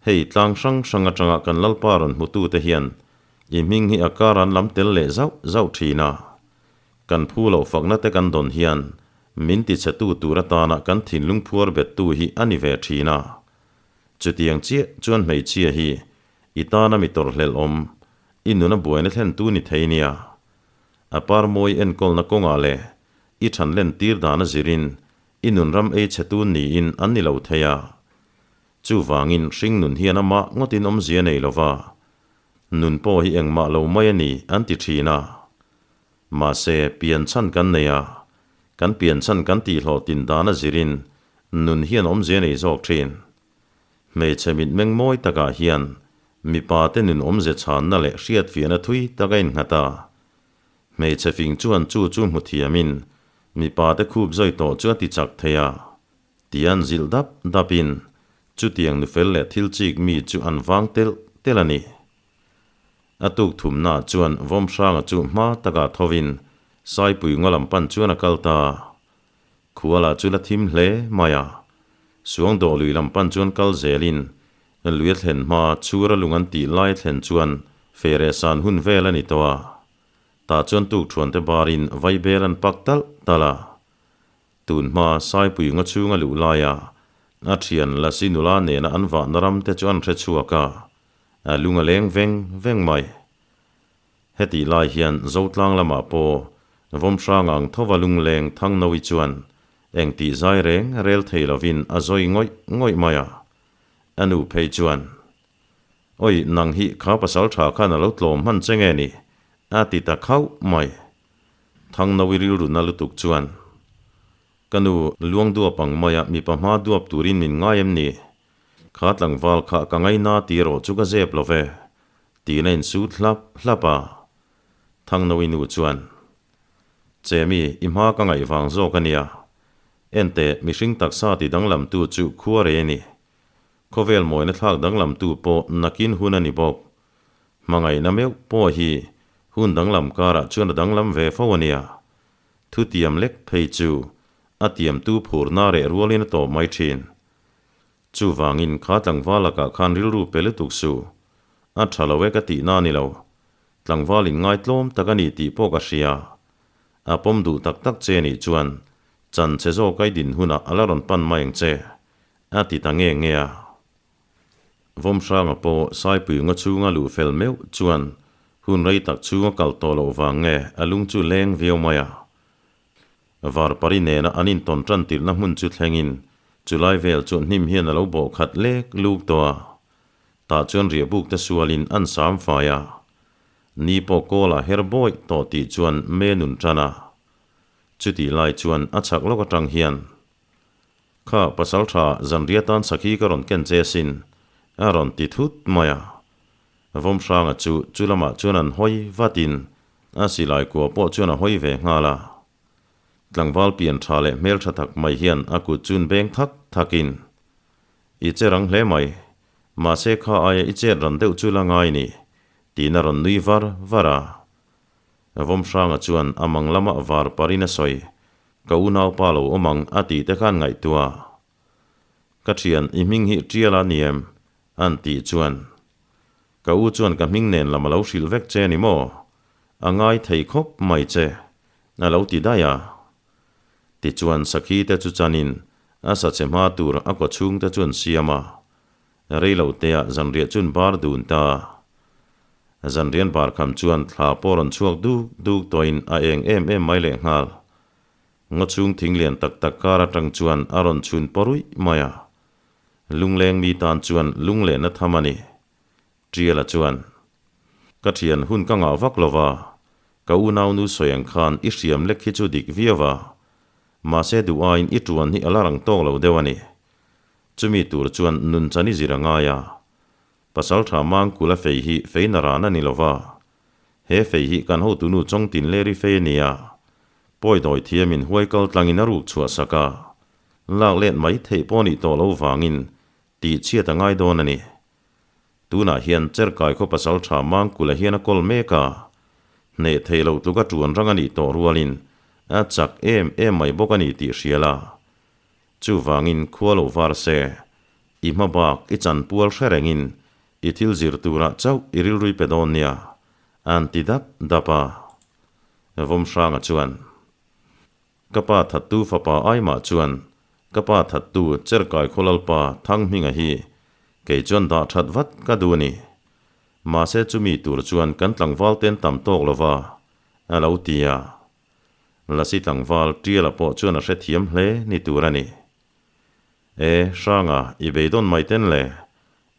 hei tlang hrang hrang atanga kan Lalpa rawn hmutute hian i hming hi a kar an lam tel leh zauh zauh thin a. Kan phu loh fakna te kan dawn hian min tichhetu tur atana kan thinlung phuar bettu hi a ni ve thin a. Chutiang chiah chuan hmeichhia hi i tana mi tawrhhlelh awm, i nuna buaina thlentu ni thei nia. A par mawi enkawlna kawngah leh i than len tir dana zirin i nunram ei chhetu niin an ni lo thei a. Chuvangin hringnun hian amah ngawtin awmzia nei lova, nun pawh hi engmah lo mai a ni an ti thin a. Mahse, pian chhan kan nei a, kan pian chhan kan tihhlawhtin dana zirin nun hian awmzia nei zawk thin. Hmeichhe mitmeng mawi takah hian mipa te nun awmze chhanna leh hriatfiahna thui tak a innghat a. Hmeichhe fing chuan chu chu hmu thiamin mipa te khup zawi tawh chu a ti chak thei a. Tian zilh dap dapin chutiang nufel leh thil chik mi chu an vang telh telh a ni. A tuk thumnaah chuan Vawmhranga chu hma takah thovin Saipui ngaw lam pan chuan a kal ta. Khuala chu la thim hle mai a. Suangdawh lui lam pan chuan kal zelin lui a thlen hma chhura lung an tih lai a thlen chuan feh san hun vel a ni tawh a. Tah chuan tukthuante barin vaibel an pak talh talh a. Tun hma Saipui ngaw chhunga luh laia a thian Lasi nula nena an vahna ram te chu an hre chhuak a, a lung a leng veng veng mai. Hetih lai hian Zotlang lamah pawh Vawmhrang ang thova lungleng Thangnawi chuan eng tih zai reng rel thei lovin a zawi ngawih ngawih mai a. A nu phei chuan, Oi, nang hi kha pasal tha khan a lo tlawm hman che nge ni? a ti ta khauh mai. Thangnawi rilru na lutuk chuan, Ka nu, luang duap ang maia mipa hma duap turin min ngai em ni? Kha tlangval kha ka ngaina tih erawh chu ka zep lo ve. Tiin a insut hlap hlap a. Thangnawi nu chuan, Chemi, i hma ka ngaih vang zawk a nia. Enteh, mihring taksa ti danglamtu chu khua rei a ni. Khawvel mawina thlak danglamtu pawh nakin hun a ni bawk. Hmangaihna meuh pawh hi hun danglam karah chuan a danglam ve fo a nia. Thutiam lek phei chu a tiamtu phurna reh rualin a tawp mai thin. Chuvangin kha tlangval lakah khan rilru pe lutuk suh. A tha lo e ka tihna a ni lo. Tlangval in ngaitlawm tak a ni tih pawh ka hria. A pawm duh tak tak che nih chuan chan che zawk ai din hunah a la rawn pan mai ang che, a ti ta nge nge a. Vawmhranga pawh Saipui ngaw chhunga luh fel meuh chuan hun rei tak chhunga kal tawh loh vang nge a lung chu leng viau mai a. Varpari nena an intawn tan tirhna hmun chu thlengin chulai vel chu hnim hian a lo bawh khat lek luk tawh a. Tah chuan riahbuk te sualin an sam fai a. Ni pawh kawlah her bawih tawh tih chuan me nun tan a. Chutih lai chuan a chhak lawk atang hian Kha pasal tha zanriah tan sakhi ka rawn ken che asin, a rawn ti thut mai a. Vawmhranga chu chu lamah chuan an hawi vatin a silai kua pawh chuan a hawi ve nghal a. Tlangval pian tha leh hmel tha tak mai hian a kut chun beng thak thakin, I che rang hle mai, mahse kha aia i chet ran deuh chu la ngai ni, tiin a rawn nui var var a. Vawmhranga chuan a mang lamah var parin a sawi, Ka unaupa lo awm ang a tih te khan ngaihtuah. Ka thian i hming hi Tial a ni em? An tih chuan. Ka u chuan ka hming nen lam a lo hrilh vek che ni maw? A ngai thei khawp mai che, a lo ti daih a. Tichuan sakhi te chu chanin a sa che hma tur a kaw chhung te chu an siam a. Reilo teah zanriah chun bar dun ta. Zanrian bar kham chuan thla pawh rawn chhuak duk duk tawhin a eng em em mai lehnghal. Ngaw chhung thing lian tak tak kar atang chuan a rawn chhun pawruih mai a. Lungleng mi tan chuan lunglehna tham a ni. Tiala chuan, Ka thian hun ka ngah vak lo va, ka unaunu sawi ang khan i hriam lek hi chu dik viau a. Mahse duh aiin i tuan hi a la rang tawk lo deuh a ni. Chumi tur chuan nun chan i zir a ngai a. Pasal tha Mangkula fei hi fei na ran a ni lo va. He fei hi kan hotunu Chawngtin Leri fei a ni a. Pawi dawi thiamin huai kal tlangin a ruk chhuah sak a. Lak let mai theih pawh nih tawh lo vangin tih chhiat a ngai dawn a ni. Tunah hian Cherkai khaw pasal tha Mangkula hian a kawl mek a. Hneh theih loh tluka tuan rang a nih tawh rualin. A chak em em mai bawk a ni tih hria la. Chuvangin khua lo var se, i hma bak i chanpual hre rengin i thil zir turah chauh i rilrui pe dawn nia, an ti dap dap a. Vawmhranga chuan, Ka pa thattu fapa aimah chuan ka pa thattu Cherkai Khawlalpa Thanghminga hi kei chuan dah that vat ka duh a ni. Mahse chumi tur chuan kan tlangval ten tam tawk lova, a lo ti a. Lasi tlangval Tiala pawh chuan a hrethiam hle ni tur a ni. E, Hranga, i beidawn mai ten le,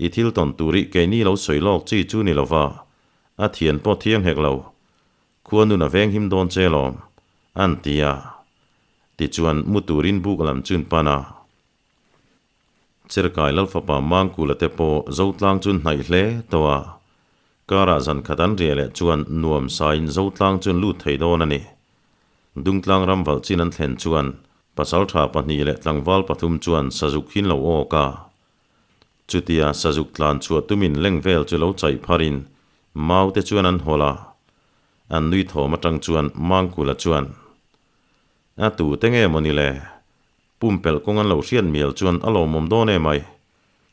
i thil tawn tur i keini lo sawi lawk chi chu ni lova, a thian pawh thiang hek lo. Khua nun a veng him dawn che lawm, an ti a. Tichuan mu turin buk lam chun pan a. Cherkai Lalfapa Mangkula te pawh Zotlang chu hnaih hle tawh a, karah zan khat an riah leh chuan nuam sain Zotlang chu an lut thei dawn a ni. Dungtlang ram valh chin an thlen chuan pasaltha pahnih leh tlangval pathum chuan sazuk hin lo awk a. Chutia sazuk tlan chhuah tumin leng vel chu lo chaih pharin mau te chuan an hawlh a, an nui thawm atang chuan Mangkula chuan, A tute nge maw ni le? Pumpelh kawng an lo hriat mial chuan a lawmawm dawn em ai.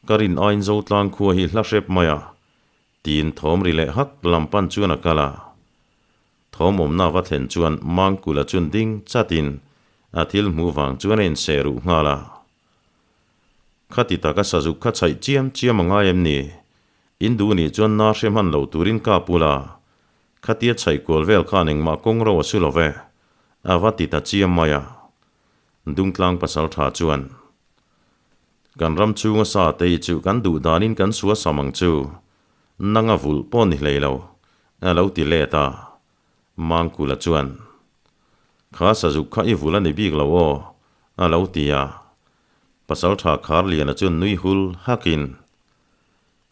Ka rin aiin Zotlang khua hi hla hrep mai a, tiin thawm ri leh hak lam pan chuan a kal a. Thawm awmna va thlen chuan Mangkula chuan ding chatin a thil hmuh vang chuan a inseh ruh nghal a. Khati taka sazuk kha chhaih chiam chiam a ngai em ni? In duh nih chuan na hre hman lo turin ka pul a. Khatia chhaih kual vel khan engmah kawng ro a su lo ve, a va ti ta chiam mai a. Dungtlang pasal tha chuan, Kan ram chhunga sa te hi chu kan duh danin kan sua sam ang chu, nang a vulh pawh ni hlei lo, a lo ti let a. Mangkula chuan, Kha sazuk kha i vulh a ni bik lo aw, a lo ti a. Pasal tha Kharliana chuan nui hul hakin,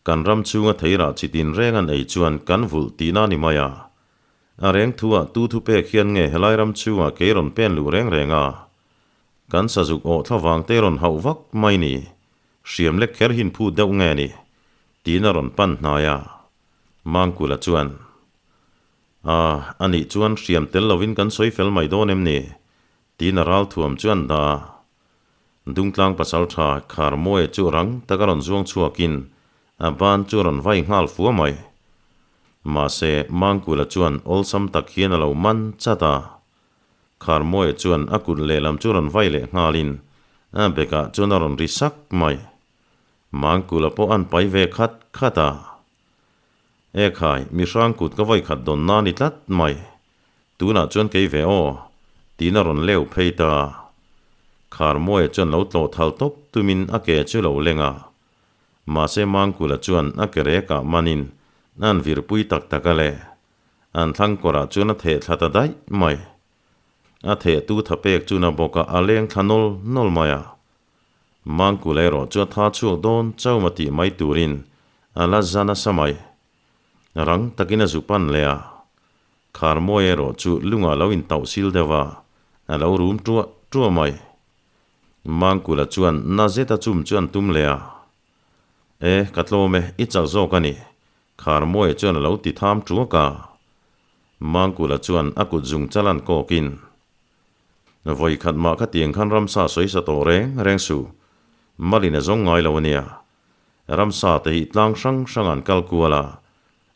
Kan ram chhunga theirah chi tin reng an ei chuan kan vulh tihna a ni mai a. A reng thuah tu thu pek hian nge helai ram chhungah kei rawn pen luh reng reng a? Kan sazuk awh thla vang te rawn hauh vak mai ni. Hriam lek kher hin phut deuh nge ni? Tiin a rawn pan hnai a. Mangkula chuan, A, anih chuan hriam tel lovin kan sawi fel mai dawn em ni? Tiin a ral thuam chu an dah a. Dungtlang pasal tha Kharmawia chu rang taka rawn zuang chhuakin a ban chu a rawn vai nghal fua mai. Mahse, Mangkula chuan awlsam tak hian a lo man chat a. Kharmawia chuan a kut lehlam chu rawn vai leh nghalin a bekah chuan a rawn ri sak mai. Mangkula pawh an pai ve khat khat a. Ekhai, mihrang kut ka vawi khat dawn na ni tlat mai. Tunah chuan kei ve aw, tiin a rawn leu phei ta. Kharmawia chuan lo tlawh thal tawp tumin a ke chu lo leng a. Mahse Mangkula chuan a ke rekah manin an virpui tak tak a le. An thlang kawrah chuan a theh thla ta daih mai. A thehtu tha pek chu na bawkah a leng thla nawl nawl mai a. Mangkula erawh chu a tha chhuak dawn chauh a tih mai turin a la za nasa mai. Rang takin a zu pan leh a. Kharmawi erawh chu lungah lo intauh sil deuh a, a lo rum tuah tuah mai. Mangkula chuan na zeta chum chu an tum leh a. E, ka tlawm e, i chak zawk a ni, Kharmawia chuan a lo ti tham tuak a. Mangkula chuan a kut zung chal an kawkin, Vawi khat mah khatiang khan ramsa sawi sa tawh reng reng suh, Malin a zawng ngai lo a nia. Ramsa te hi tlang hrang hrang an kal kual a,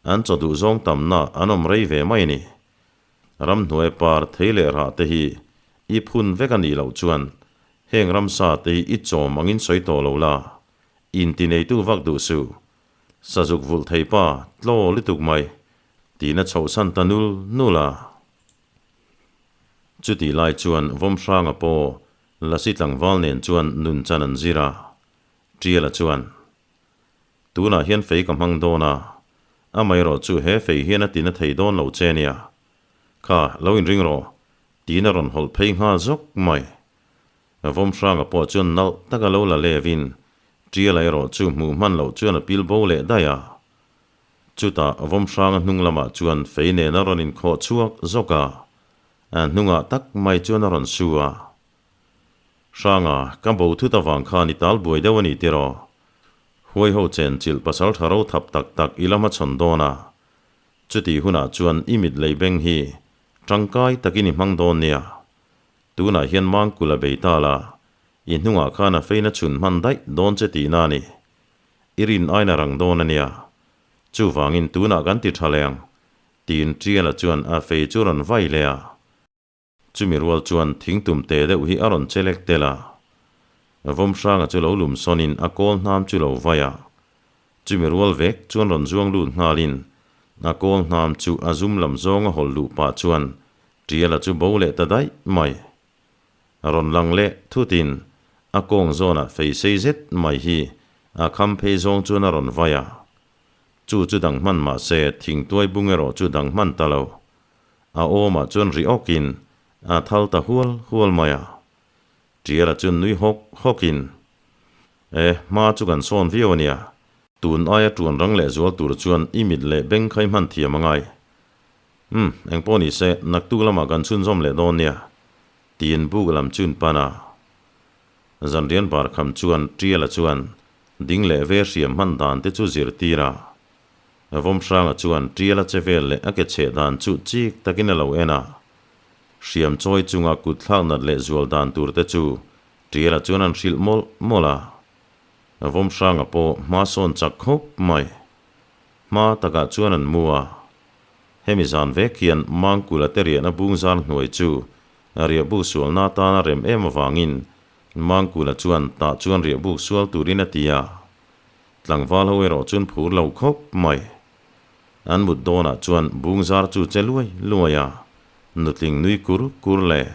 An chaw duh zawng tamna an awm rei ve mai a ni. Ramhnuai par thei leh rah te hi i phun vek a nih loh chuan heng ramsa te hi i chawm angin sawi tawh lo la, intineitu vak duh suh. Sazuk vulh thei pa tlaw lutuk mai tiin a chhohsan ta nul nul a. Chutih lai chuan Vawmhranga pawh Lasi tlangval nen chuan nun chan an zir a, Tiala chuan, Tunah hian fei ka hmang dawn a, amaherawh chu he fei hian a tina thei dawn lo che nia. Kha, lo inring rawh, tiin a rawn hawlh phei nghal zawk mai. Vawmhranga pawh chuan nalh taka lo la levin, Tiala erawh chu hmuh hman loh chuan a pil bo leh daih a. Chutah Vawmhranga hnung lamah chuan fei nen a rawn inkhawh chhuak zawk a, a hnungah tak mai chuan a rawn su a. Hranga, ka bo thut avang khan i tal buai deuh a ni tiraw? Huai ho chen chilh pasal tha ro thap tak tak i la hmachhawn dawn a. Chutih hunah chuan i mit lei beng hi tangkai takin i hmang dawn nia. Tunah hian Mangkul a bei ta la, i hnungah khan a feina chhun hman daih dawn che tihna a ni. I rin aina rang dawn a nia. Chuvangin tunah kan ti tha leh ang, tiin Ṭiala chuan a fei chu rawn vai leh a. Chumi rual chuan thingtum te deuh hi a rawn che lek tel a. Vawmhranga chu lo lum sawnin a kawl hnam chu lo vai a. Chumi rual vek chuan rawn zuang lut nghalin a kawl hnam chu a zum lam zawnga hawlh luh pah chuan Ṭiala chu bo leh ta daih mai. Rawn lang leh thutin a kawng zawnah fei sei zet mai hi a kham phei zawng chuan a rawn vai a. Chu chu dang hman mah se thingtuai bung erawh chu dang hman ta lo. A awmah chuan ri awkin a thal ta hual hual mai a. Ṭiala chuan nui hawk hawkin, E, hma chu kan sawn viau a nia. Tun aia ṭuan rang leh zual tur chuan i mit leh beng kha i hman thiam a ngai. Umm, engpawh ni se, naktuk lamah kan chhunzawm leh dawn nia, tiin buk lam chun pan a. Zanrian bar kham chuan Ṭiala chuan ding leh ve hriam hman dan te chu zirtir a. Vawmhranga chuan Ṭiala che vel leh a ke chheh dan chu chik takin a lo en a. Hriam chawi chunga kut thlak nat leh zual dan tur te chu Ṭiala chuan an hrilh mawlh mawlh a. Vawmhranga pawh hma sawn chak khawp mai. Hma takah chuan an mu a. Hemi zan vek hian Mangkula te riahna bung zar hnuai chu riahbuk sualna atana rem em avangin Mangkula chuan tah chuan riahbuk sual turin a ti a. Tlangval ho erawh chuan phur lo khawp mai. An mut dawnah chuan bung zar chu che luai luai a, nutling nui kur kur leh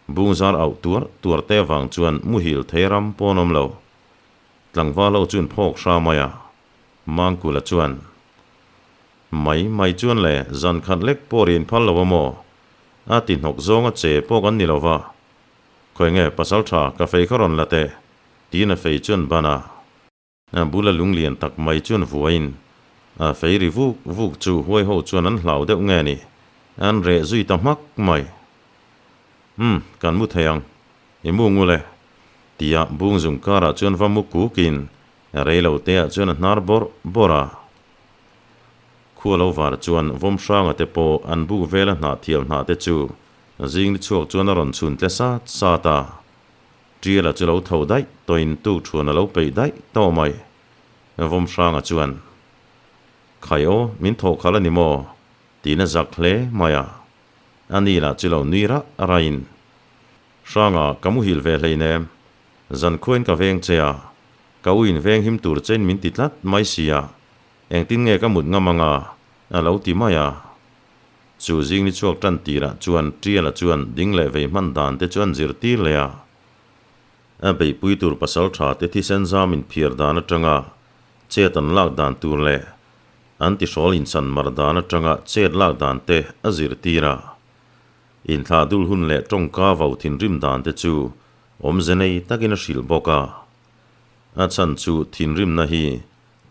bung zar auh tuar tuar te avang chuan muhil thei ram pawn awm lo. Tlangval ho chuan phawk hra mai a, Mangkula chuan, Mai mai chuan le, zan khat lek pawh rian phal lo a maw? A ti hnawk zawnga che pawh kan ni lo va. Khawi nge pasal tha ka fei kha rawn la teh, tiin a fei chuan ban a. A bula lunglian tak mai chuan vuain a fei ri vuk vuk chu huai ho chuan an hlau deuh nge ni, an reh zui ta hmak mai. Umm, kan mu thei ang, i mu ngul e, tia bung zung karah chuan va mu kukin rei lo teah chuan a hnar bawrh bawrh a. Khua lo var chuan Vawmhranga te pawh an buk vela hnah thial hnah te chu zing ni chhuak chuan a rawn chhun tle sat sat a. Ṭiala chu lo tho daih tawhin tuk ṭhuan a lo peih daih tawh mai. Vawmhranga chuan, Khai aw, min thawh khalh a ni maw? tiin a zak hle mai a. A ni lah chu lo nui rah raiin, Hranga, ka muhil ve hleinem. Zankhuain ka veng che a, ka u in veng him tur chein min ti tlat mai si a, engtin nge ka mut ngam anga? a lo ti mai a. Chu zing ni chhuak tan tirah chuan Ṭiala chuan ding leh vei hman dan te chu an zirtir leh a. A beihpui tur pasal tha te thisen zam inphiar dan atanga chet an lak dan tur leh an tihrawl insan mar dan atanga chet lak dan te a zirtir a. Inthlah dul hun leh tawngka vau thinrim dan te chu awmze nei takin a hrilh bawk a. A chhan chu thinrimna hi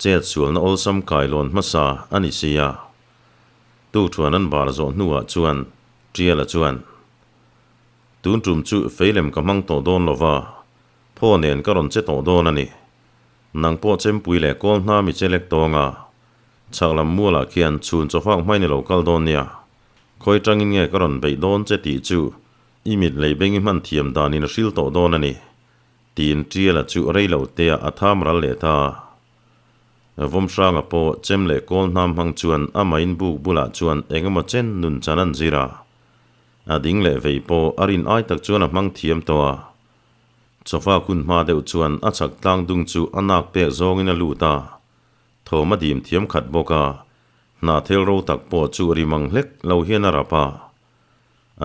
chet sualna awlsam kailawn hmasa a ni si a. Tukṭhuan an bar zawh hnuah chuan Ṭiala chuan, Tun ṭum chu feilem ka hmang tawh dawn lo va, phaw nen ka rawn che tawh dawn a ni. Nang pawh chempui leh kawl hna mi che lek tawng a, chhak lam mualah khian chhun chawfak hmain i lo kal dawn nia. Khawi ṭangin nge ka rawn beih dawn che tih chu i mit lei beng i hman thiam danin a hril tawh dawn a ni, tiin Ṭiala chu rei lo teah a tham ral leh ta. Vawmhranga pawh chem leh kawl hnam hmang chuan a main buk bulah chuan eng emaw chen nun chan an zir a. A ding leh vei pawh a rin ai tak chuan a hmang thiam tawh a. Chawfa hun hma deuh chuan a chhak tlang dung chu a nak pek zawngin a lut a. Thawm a dim thiam khat bawk a, hna thel ro tak pawh chu ri mang hlek lo hian a rap a.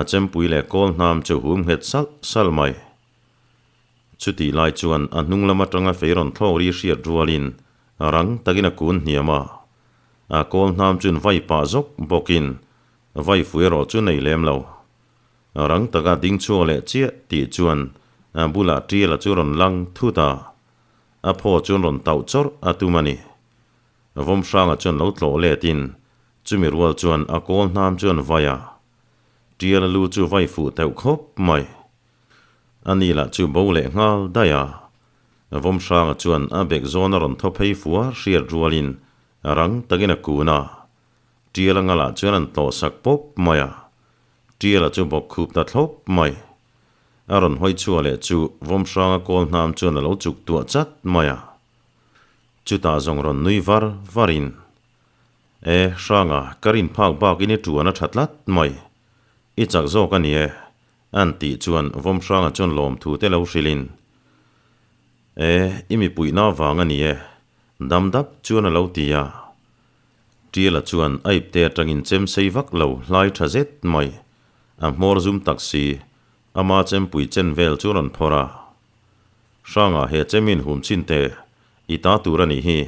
A chempui leh kawl hnam chu hum nghet salh salh mai. Chutih lai chuan a hnung lam atanga fei rawn thlawk ri hriat rualin rang takin a kun hniam a. A kawl hnam chuan vai pah zawk bawkin vai fui erawh chu nei lem lo. Rang taka ding chhuak leh chiah tih chuan a bulah Ṭiala chu rawn lang thut a. A phaw chuan rawn tauh chawrh a tum a ni. Vawmhranga chuan lo tlawh letin chumi rual chuan a kawl hnam chuan vai a. Ṭiala lu chu vai fuh teuh khawp mai. A ni lah chu bo leh nghal daih a. Vawmhranga chuan a bek zawn a rawn thaw phei fua hriat rualin rang takin a kun a. Ṭiala ngalah chuan an tlawh sak pawp mai a. Ṭiala chu bawk khup ta thlawp mai. A rawn hawi chhuah leh chu Vawmhranga kawl hnam chuan a lo chuk tuah chat mai a. Chutah zawng rawn nui var varin, E, Hranga, ka rin phak bakin i tuan a tha tlat mai. I chak zawk a ni e, an tih chuan Vawmhranga chuan lawmthu te lo hrilhin, E, i mipuihna vang a ni e, dam dap chuan a lo ti a. Tiala chuan a ipte atangin chem sei vak lo hlai tha zet mai, a hmawr zum tak si, ama chempui chen vel chu rawn phawrh a. Hranga he chemin hum chin teh, i ta tur a nih hi.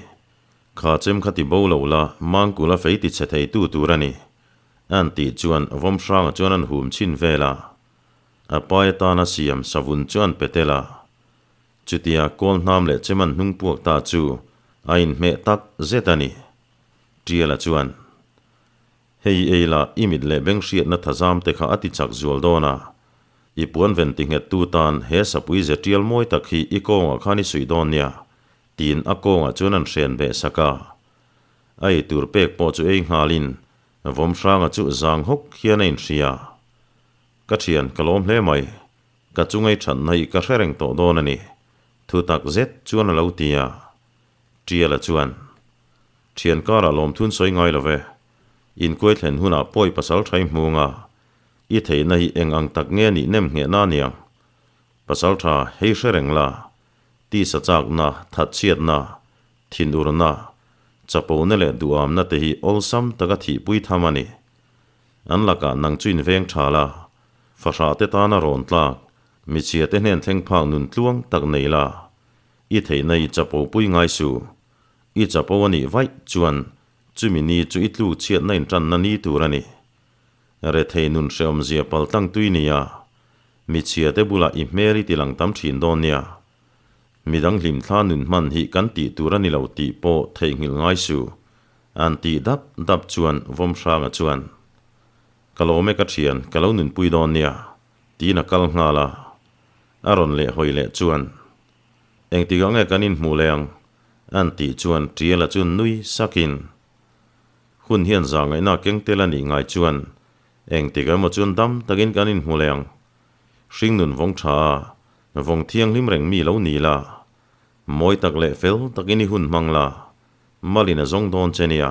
Kha chem kha ti bo lo la, mangkul a fei ti chhe thei tu tur a ni. An tih chuan Vawmhranga chuan an hum chhin vel a. A pai atana siam savun chu an pe tel a. Chutia kawl hnam leh chem an hnung puak ta chu a inhmeh tak zet a ni. Tiala chuan, Hei ei la, i mit leh beng hriatna thazam te kha a ti chak zual dawn a. I puan ven ti nghet tu tan he sapui ze tial mawi tak hi i kawngah khan i suih dawn nia, tiin a kawngah chuan an hren beh sak a. A ei tur pek pawh chu ei nghalin Vawmhranga chu zang hawk hian a inhria. Ka thian, ka lawm hle mai. Ka chungai thatna hi ka hre reng tawh dawn a ni, thu tak zet chuan a lo ti a. Tiala chuan, Thian karah lawmthun sawi ngai lo ve. Inkuai thlen hunah pawi pasal tha i hmung a, i theihna hi eng ang tak nge nih nem nghehna aniang. Pasal tha hei hre reng la, tisa chakna, thatchhiatna, thinurna, chapona leh duhamna te hi awlsam taka thihpui tham a ni. An lakah nang chu inveng tha la, fahrah te tana rawn tlak, michhia te hnen thleng phak nun tluang tak nei la, i theihna i chapo pui ngai su. I chapo a nih vaih chuan chumi ni chu i tluk chhiatna intanna ni tur a ni. Rethei nun hrehawmzia paltlang tui nia, michhia te bulah i hmel i tilang tam thin dawn nia. Midang hlimthla nun hman hi kan tih tur a ni lo tih pawh theihnghilh ngai su. An tih dap dap chuan Vawmhranga chuan, Ka lawm e ka thian, ka lo nunpui dawn nia, tiin a kal nghal a. A rawn leh hawi leh chuan, Engtikah nge kan inhmuh leh ang? an tih chuan Tiala chu nui sakin, Hun hian zahngaihna keng tel a nih ngai chuan engtikah emaw chuan dam takin kan inhmu leh ang. Hringnun vawng tha a, vawng thianghlim reng mi lo ni la, mawi tak leh fel takin i hun hmang la, Malin a zawng dawn che nia,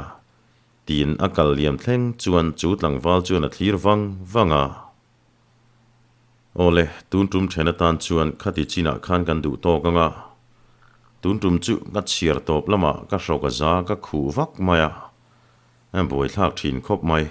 tiin a kal liam thleng chuan chu tlangval chuan a thlir vang vang a. Awle, tun tum then atan chuan khati chinah khan kan duh tawk ang a. Tun tum chu ka chhiar tawp lamah ka hrawk a za ka khuh vak mai a, a buaithlak thin khawp mai.